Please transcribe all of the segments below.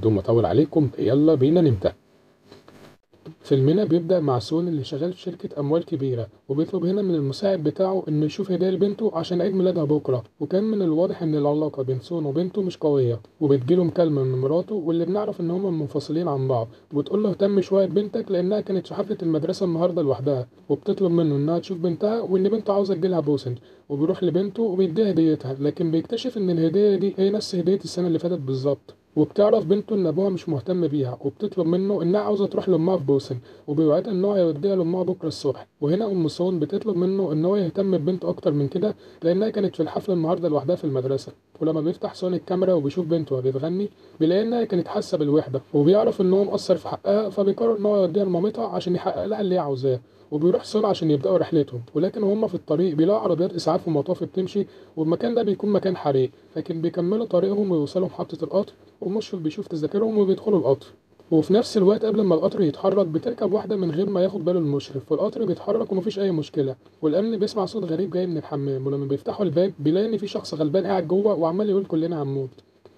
وبدون ما اطول عليكم يلا بينا نبدأ. فيلمنا بيبدأ مع سون اللي شغال في شركة أموال كبيرة، وبيطلب هنا من المساعد بتاعه إنه يشوف هدية لبنته عشان عيد ميلادها بكرة. وكان من الواضح إن العلاقة بين سون وبنته مش قوية، وبتجيله مكالمة من مراته واللي بنعرف إن هما منفصلين عن بعض، وبتقول له اهتم شوية ببنتك لأنها كانت في حفلة المدرسة النهاردة لوحدها، وبتطلب منه إنها تشوف بنتها وإن بنته عاوزة تجيلها بوسن. وبيروح لبنته وبيديها هديتها، لكن بيكتشف إن الهدية دي هي نفس هدية السنة اللي فاتت بالظبط. وبتعرف بنته ان ابوها مش مهتم بيها، وبتطلب منه انها عاوزه تروح لامها في بوسن، وبيوعدها ان هو هيوديها لامها بكره الصبح. وهنا ام سون بتطلب منه ان هو يهتم ببنته اكتر من كده لانها كانت في الحفلة النهارده لوحدها في المدرسة. ولما بيفتح سون الكاميرا وبيشوف بنته وهي بتغني بيلاقي انها كانت حاسه بالوحدة، وبيعرف ان هو مقصر في حقها، فبيقرر ان هو يوديها لمامتها عشان يحقق لها اللي هي عاوزاه. وبيروح سون عشان يبداوا رحلتهم، ولكن وهم في الطريق بيلاقوا عربيات اسعاف ومطافي بتمشي، والمكان ده بيكون مكان حريق، لكن بيكملوا طريقهم ويوصلوا محطة القطر، والمشرف بيشوف تذاكرهم وبيدخلوا القطر. وفي نفس الوقت قبل ما القطر يتحرك بتركب واحدة من غير ما ياخد باله المشرف، والقطر بيتحرك ومفيش أي مشكلة. والأمن بيسمع صوت غريب جاي من الحمام، ولما بيفتحوا الباب بيلاقي إن في شخص غلبان قاعد جوه وعمال يقول كلنا هنموت.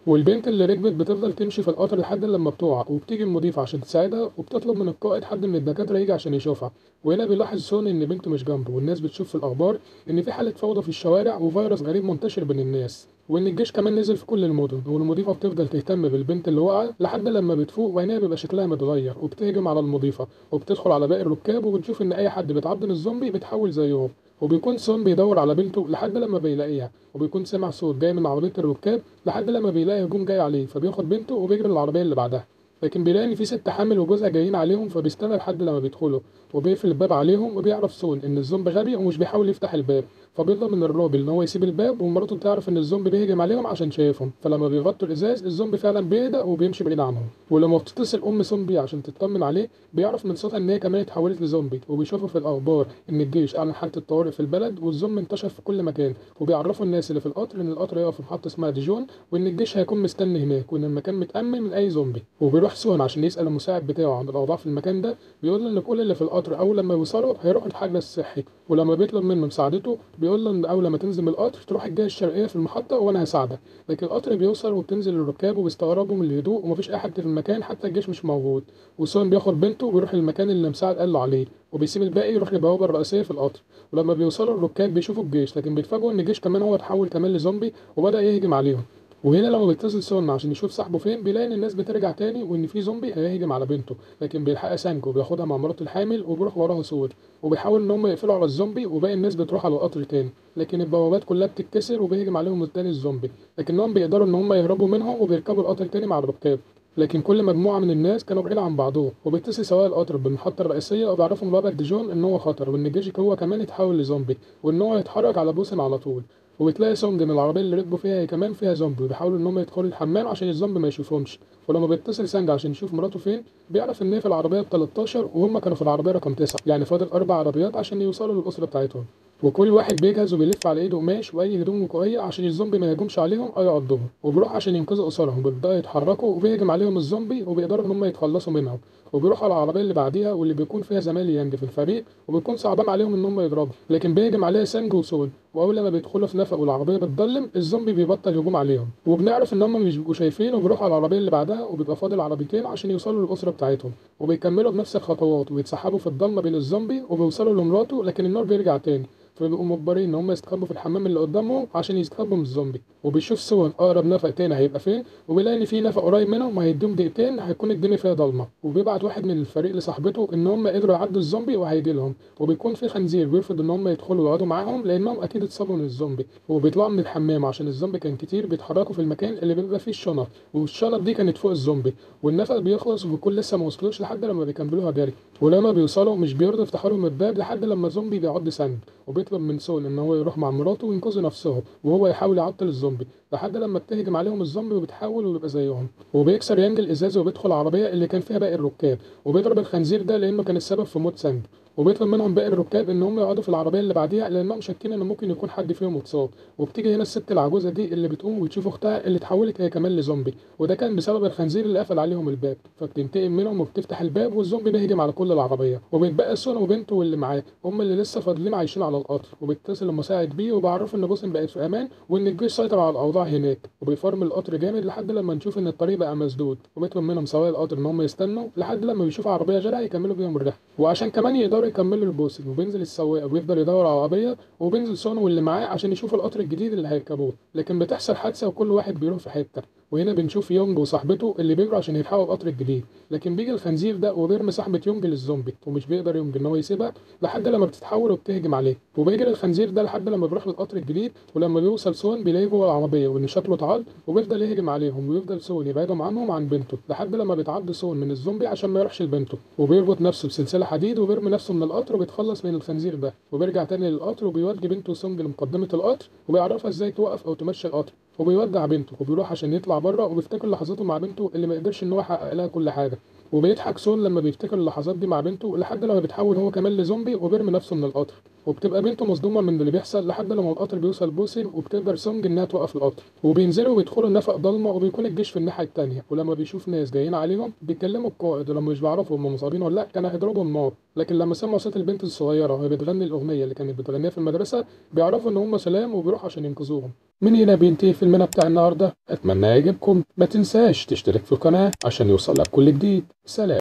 والبنت اللي ركبت بتفضل تمشي في القطر لحد لما بتقع، وبتيجي المضيفة عشان تساعدها، وبتطلب من القائد حد من الدكاترة يجي عشان يشوفها. وهنا بيلاحظ سون إن بنته مش جنبه، والناس بتشوف في الأخبار إن في حالة فوضى في الشوارع وفيروس غريب منتشر بين الناس، وإن الجيش كمان نزل في كل المدن. والمضيفة بتفضل تهتم بالبنت اللي وقعت لحد لما بتفوق، وعينيها بيبقى شكلها متغير، وبتهجم على المضيفة وبتدخل على باقي الركاب، وبتشوف إن أي حد بيتعض من الزومبي بيتحول زيهم. وبيكون سون بيدور على بنته لحد لما بيلاقيها، وبيكون سمع صوت جاي من عربية الركاب لحد لما بيلاقي هجوم جاي عليه، فبياخد بنته وبيجري للعربية اللي بعدها. لكن بيلاقي ان في ست حامل وجوزها جايين عليهم، فبيستنى لحد لما بيدخلوا وبيقفل الباب عليهم. وبيعرف سون ان الزومبي غبي ومش بيحاول يفتح الباب، فبيطلب من الراجل ان هو يسيب الباب، ومراته بتعرف ان الزومبي بيهجم عليهم عشان شايفهم، فلما بيغطوا الازاز الزومبي فعلا بيهدى وبيمشي بعيد عنهم. ولما بتتصل ام سون بيه عشان تطمن عليه بيعرف من صوتها ان هي كمان اتحولت لزومبي، وبيشوفوا في الاخبار ان الجيش اعلن حاله الطوارئ في البلد والزومبي انتشر في كل مكان، وبيعرفوا الناس اللي في القطر ان القطر هيقف في محطة اسمها ديجون، وان الجيش هيكون مستني هناك، وان المكان متامن من اي زومبي. وبيروح سون عشان يسأل المساعد بتاعه عن الأوضاع في المكان ده، بيقول له إن كل اللي في القطر أول لما يوصلوا هيروحوا الحجز الصحي، ولما بيطلب منه مساعدته بيقول له إن أول لما تنزل من القطر تروح الجهة الشرقية في المحطة وأنا هساعدك. لكن القطر بيوصل وبتنزل الركاب وبيستغربوا من الهدوء ومفيش أي حد في المكان، حتى الجيش مش موجود. وسون بياخد بنته وبيروح للمكان اللي المساعد قال له عليه، وبيسيب الباقي يروح للبوابة الرئيسية في القطر. ولما بيوصلوا الركاب بيشوفوا الجيش، لكن بيتفاجئوا إن الجيش كمان هو اتحول كمان لزومبي وبدأ يهجم عليهم. وهنا لما بيتصل سون عشان يشوف صاحبه فين بيلاقي ان الناس بترجع تاني وان في زومبي هيهجم على بنته، لكن بيلحقها سانج وبياخدها مع مراته الحامل وبيروح وراها سود، وبيحاول ان هم يقفلوا على الزومبي، وباقي الناس بتروح على القطر تاني، لكن البوابات كلها بتتكسر وبيهجم عليهم التاني الزومبي، لكنهم بيقدروا ان هم يهربوا منهم وبيركبوا القطر تاني مع الركاب. لكن كل مجموعة من الناس كانوا بعيد عن بعضهم، وبيتصل سواق القطر بالمحطه الرئيسية وبيعرفوا من ديجون ان هو خطر، وان الجيش هو كمان اتحول لزومبي، وان هو يتحرك على بوسن على طول. وبتلاقي سوند من العربية اللي ركبوا فيها هي كمان فيها زومبي، وبيحاولوا ان هم يدخلوا الحمام عشان الزومبي ما يشوفهمش. ولما بيتصل سانج عشان يشوف مراته فين بيعرف ان هي في العربية ب 13 وهم كانوا في العربية رقم 9، يعني فاضل 4 عربيات عشان يوصلوا للاسرة بتاعتهم. وكل واحد بيجهز وبيلف على ايده قماش واي هدوم وقائيه عشان الزومبي ما يهجمش عليهم او يعضهم، وبيروح عشان ينقذوا اسرهم. بيبداوا يتحركوا وبيهجم عليهم الزومبي وبيقدروا ان هم يتخلصوا منهم، وبيروحوا على العربية اللي بعديها واللي بيكون فيها زمايل يانج في الفريق، وبيكون صعبان عليهم ان هم يضربوا، لكن بيهجم عليها سانج وسول. واول ما بيدخلوا في نفق والعربية بتضلم الزومبي بيبطل هجوم عليهم، وبنعرف ان هم مش بيبقوا شايفين، وبيروحوا على العربية اللي بعدها، وبيبقى فاضل عربيتين عشان يوصلوا للاسرة بتاعتهم. وبيكملوا بنفس الخطوات وبيتسحبوا في الضلمة بين الزومبي وبيوصلوا لمراته، لكن النار بيرجع تاني، فبيبقوا مجبرين ان هم يستخبوا في الحمام اللي قدامهم عشان يستخبوا من الزومبي. وبيشوف سون اقرب نفق تاني هيبقى فين، وبيلاقي ان في نفق قريب منهم وهيديهم دقيقتين هيكون الدنيا فيها ضلمة. وبيبعت واحد من الفريق لصاحبته ان هم قدروا يعدوا الزومبي وهيجي لهم، وبيكون في خنزير بيرفض ان هم يدخلوا ويقعدوا معاهم لانهم اكيد اتصابوا من الزومبي. وبيطلعوا من الحمام عشان الزومبي كان كتير، بيتحركوا في المكان اللي بيبقى فيه الشنط، والشنط دي كانت فوق الزومبي. والنفق بيخلص وبيكون لسه ما وصلوش لحد لما بيكملوها جري. ولما بيوصلوا مش بيرضوا يفتحوا لهم الباب لحد لما الزومبي بيعض سانج، وبيطلب من سون ان هو يروح مع مراته وينقذوا نفسهم، وهو يحاول يعطل الزومبي لحد لما بتهجم عليهم الزومبي وبتحول وبيبقى زيهم. وبيكسر يانج الازاز وبيدخل العربية اللي كان فيها باقي الركاب، وبيضرب الخنزير ده لانه كان السبب في موت سانج. وبيطلب منهم باقي الركاب ان هم يقعدوا في العربية اللي بعديها لانهم شاكين ان ممكن يكون حد فيهم اتصاب. وبتيجي هنا الست العجوزة دي اللي بتقوم وتشوف اختها اللي اتحولت هي كمان لزومبي، وده كان بسبب الخنزير اللي قفل عليهم الباب، فبتنتقم منهم وبتفتح الباب والزومبي بيهجم على كل العربية. وبيتبقى سون وبنته واللي معاه هم اللي لسه فاضلين عايشين على القطر. وبيتصل المساعد بيه وبيعرفه ان بوسن بقت في امان وان الجيش سيطر على الاوضاع الاوضاع هناك، وبيفرمل القطر جامد لحد لما نشوف ان الطريق بقى مسدود، وبيطلب منهم سواق القطر ان هم يستنوا لحد لما بيشوف عربية غيرها يكملوا بيهم الرحلة، وعشان كمان يقدروا يكملوا البوسنج. وبينزل السواق وبيفضل يدور على العربية، وبينزل سون واللي معاه عشان يشوفوا القطر الجديد اللي هيركبوه، لكن بتحصل حادثه وكل واحد بيروح في حتة. وهنا بنشوف يونج وصاحبته اللي بيجروا عشان يلحقوا القطر الجديد، لكن بيجي الخنزير ده وبيرمي صاحبه يونج للزومبي، ومش بيقدر يونج ان هو يسيبها لحد لما بتتحول وبتهجم عليه. وبيجري الخنزير ده لحد لما بيروح للقطر الجديد، ولما بيوصل سون بيلاقيه جوه العربية وان شكله اتعض، وبيفضل يهجم عليهم، ويفضل سون يبعدهم عنهم عن بنته لحد لما بيتعض سون من الزومبي عشان ما يروحش لبنته، وبيربط نفسه بسلسلة حديد وبيرمي نفسه من القطر وبيتخلص من الخنزير ده، وبيرجع تاني للقطر وبيودي بنته سونج لمقدمه القطر وبيعرفها ازاي توقف او تمشي القطر، وبيودع بنته وبيروح عشان يطلع بره، وبيفتكر لحظاته مع بنته اللي ما قدرش ان هو يحقق لها كل حاجة، وبيضحك سون لما بيفتكر اللحظات دي مع بنته لحد لما بيتحول هو كمان لزومبي وبيرمي نفسه من القطر، وبتبقى بنته مصدومة من اللي بيحصل لحد لما القطر بيوصل بوسن، وبتقدر سونج انها توقف القطر، وبينزلوا وبيدخلوا نفق ضلمة، وبيكون الجيش في الناحية الثانية، ولما بيشوف ناس جايين عليهم بيكلموا القائد، ولما مش بيعرفوا هم مصابين ولا لا كان هيضربهم نار، لكن لما سمعوا صوت البنت الصغيرة وهي بتغني الاغنية اللي كانت بتغنيها في المدرسة بيعرفوا ان هم سلام وبيروحوا عشان ينقذوهم. من هنا بينتهي فيلمنا بتاع النهارده، اتمنى يعجبكم، ما تنساش تشترك في القناة عشان يوصلك كل جديد. سلام.